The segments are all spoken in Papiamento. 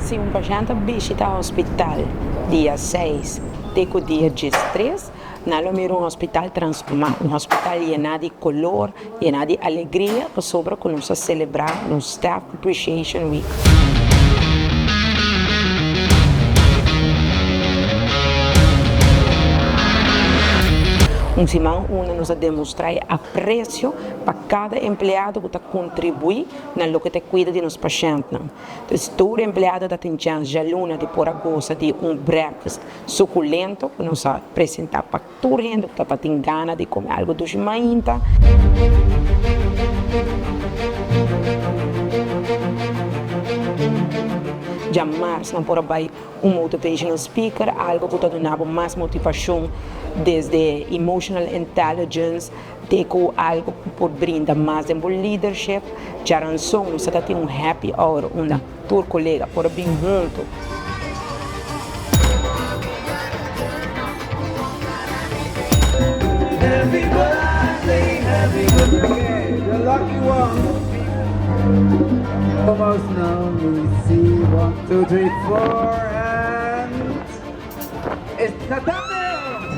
Si un pashènt ta bishitá hospital dia seis te ku dia diestres, nan lo mira un hospital transformá, un hospital yená di kolor, yená di alegria pasobra ku nos a selebrá nos Staff Appreciation Week. Un siman unda nos a demostrá e apresio pa kada empleado ku ta kontribuí na loke ta e kuida di nos pashèntnan. Entonces tur empleado ta tin chèns djaluna di por a gosa di un breakfast sukulento ku nos a presentá pa tur hende ku ta tin gana di kome algu dushi mainta. Djamars nan por a bai un motivational speaker, algu ku ta duna bo mas motivashon desde emotional intelligence te ku algu ku por brinda mas den bo leadership. Djaranson nos ta tin un happy hour unda tur kolega por a bin huntu.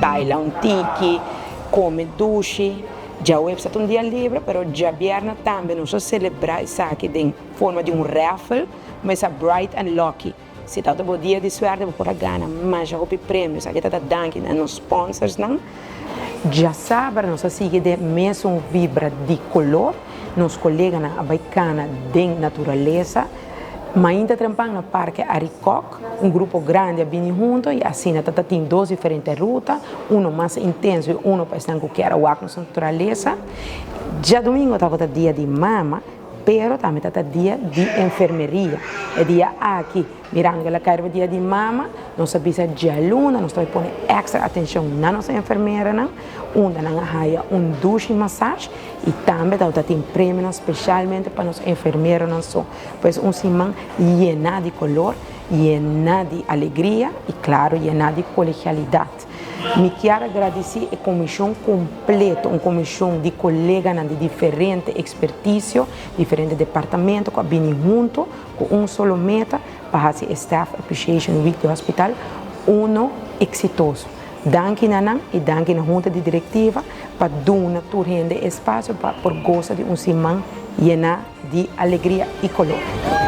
Baila un tiki, come dushi. Djaweps ta un dia libre, pero djabièrnè tambe nos a selebrá esaki den forma di un raffle, mesa Bright and Lucky. Si ta bo dia di suerte bo por a gana masha hopi premio. Esaki ta ta danki na nos sponsorsnan. Djasabra nos a sigui den mesun vibra di color. Nos coleganan a bai cana den naturalesa. Mainta trempan na Parke Arikok un grupo grandi a bini hunto y asina ta ta tin dos diferente ruta, uno mas intenso y uno pa esnan cu kier a wak nos naturalesa. Djadomingo tabata dia di mama. Pero tambe ta ta dia di enfermeria. E dia aki, mirando ku el a kai riba dia di mama, nos a bisa djaluna nos ta bai pone èkstra atenshon na nos enfermeranan, unda nan a haya un dushi masage i tambe tabata tin premionan speshalmente pa nos enfermeronan so. Pues un siman yená di kolor, yená di alegria i klaro yená di kolegialidat. Mi kier a gradisí e komishon kompleto, un komishon di koleganan di diferente ekspertisio, diferente departamento ku a bini huntu ku un solo meta pa hasi e Staff Appreciation Week di hospital uno eksitoso. Danki na nan i danki na hunta di direktiva pa duna tur hende e espasio pa por gosa di un siman yená di alegria i kolor.